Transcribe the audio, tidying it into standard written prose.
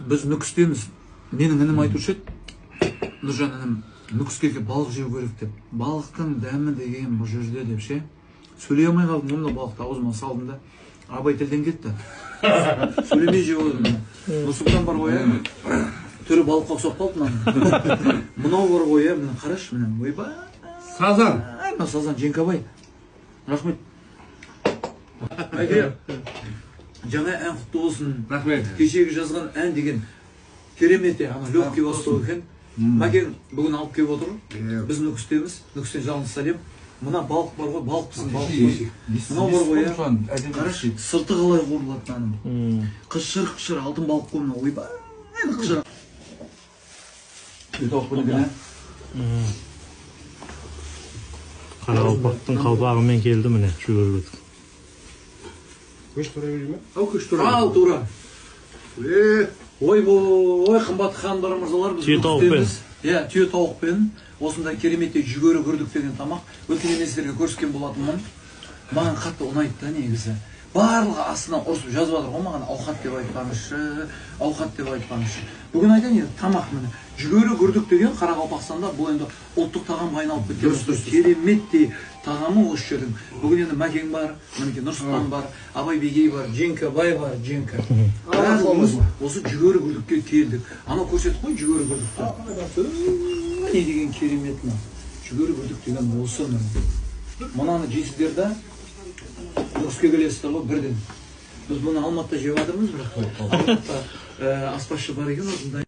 Біз Нүкістеміз. Менің інім айтушы еді, Нұржан інім, Нүкіске келіп балық жеу керек деп. Балықтың дәмі деген бұл жерде деп ше. Сөйлей алмай қалдым ғой, мына балықты аузыма салдым да. Абай тілден кетті. Сөйлемей жеп отырмын. Нұрсұлтан бар ғой, иә. Түрі балыққа ұқсап қалды мынаның. Мынау бар ғой, иә, міне қарашы, міне. Ойбай. Сазан. Мына сазан, Жеңкабай. Рахмет. Әке, жаңа ән құтты болсын. Рахмет. Кешегі жазған ән деген керемет, ана легкий восток екен. Мәкең бүгін алып келіп отыр. Біз Нүкістеміз. Нүкістен жалынды сәлем. Мына балық бар ғой, балық пісін, балық қой. Мынау бар ғой, иә. Қарашы, сырты қалай қуырылады мынаның. Қышыр қышыр алтын балық қой мынау. Ойбай, қышыр. Тауық екен, ә? Қарақалпақтың қалпағымен келді, міне, жүгіріп өтіп. Көш тұра бере ме? Ау, көш тура. Ал, тура. Ойбой, қымбат ханымдар, мырзалар, біз Түйе тауықпен. Нүкістеміз. Иә, түйе тауықпен осындай кереметтей жүгері күрдік деген тамақ. Өткенде мен сіздерге көрсеткен болатынмын. Маған қатты ұнайды да негізі. Барлығы астынан ұрысып жазып жатыр ғой маған: «Ауқат деп айтпаңызшы, ауқат деп айтпаңызшы». Бүгін айтайын енді, тамақ, міне, жүгері күрдік деген Қарақалпақстанда бұл енді ұлттық тағамға айналып кеткен. Дұрыс, кереметтей тағамы осы жердің. Бүгін енді Мәкең бар, мінекей, Нұрсұлтан бар, Абай Бегей бар, Жеңкабай бар, Жеңка. Барлығымыз осы жүгері күрдікке келдік. Анау көрсетіп қой жүгері күрдікті. Не деген керемет мынау. Жүгері күрдік деген осы, міне. Мынаны жейсіздер да, Нүкіске келесіздер ғой бірден. Біз бұны Алматыда жеп жатырмыз, бірақ Алматыда аспазшы бар екен осындай.